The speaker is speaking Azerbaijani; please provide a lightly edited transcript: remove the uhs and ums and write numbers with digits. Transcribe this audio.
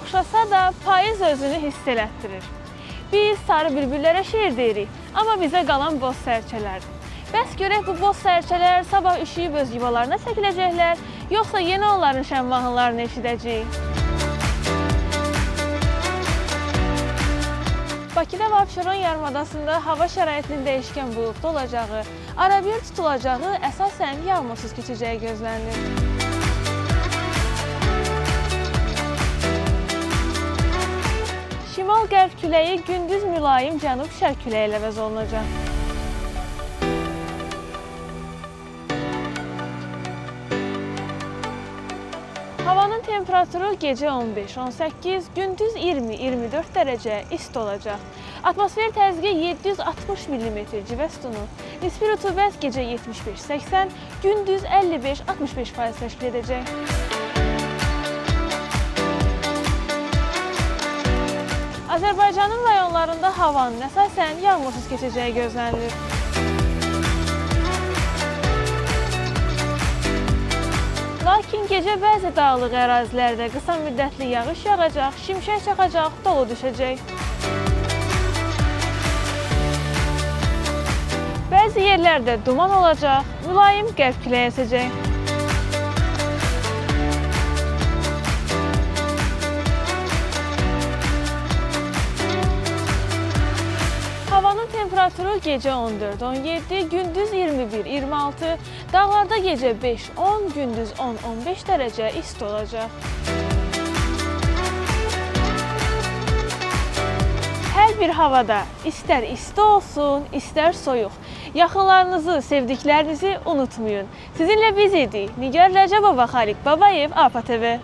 oxşasa da payız özünü hiss elətdirir. Biz sarı bülbüllərə şeir deyirik, amma bizə qalan boz sərçələrdir. Bəs görək bu boz sərçələr sabah üşüyüb öz yuvalarına çəkiləcəklər, yoxsa yenə onların şən mahnılarını eşidəcəyik? Bakıda və Abşeron yarımadasında hava şəraitinin dəyişkən buludlu olacağı, arabir tutulacağı, əsasən yağmursuz keçəcəyi gözlənilir. Şimal-qərb küləyi gündüz mülayim cənub-şərq küləyi ilə əvəz olunacaq. Havanın temperaturu gecə 15-18, gündüz 20-24 dərəcə isti olacaq. Atmosfer təzyiqi 760 mm civə sütunu, nisbi rütubət gecə 75-80, gündüz 55-65% təşkil edəcək. Azərbaycanın rayonlarında havanın əsasən yağmursuz keçəcəyi gözlənilir. Lakin gecə bəzi dağlıq ərazilərdə qısa müddətli yağış yağacaq, şimşək çaxacaq, dolu düşəcək. Bəzi yerlərdə duman olacaq, mülayim qərb küləyi əsəcək. Havanın temperaturu gecə 14-17, gündüz 21-26, dağlarda gecə 5-10, gündüz 10-15 dərəcə isti olacaq. Hər bir havada, istər isti olsun, istər soyuq, yaxınlarınızı, sevdiklərinizi unutmayın. Sizinlə biz idik. Nigar Rəcəbova, Xaliq Babayev, APA TV.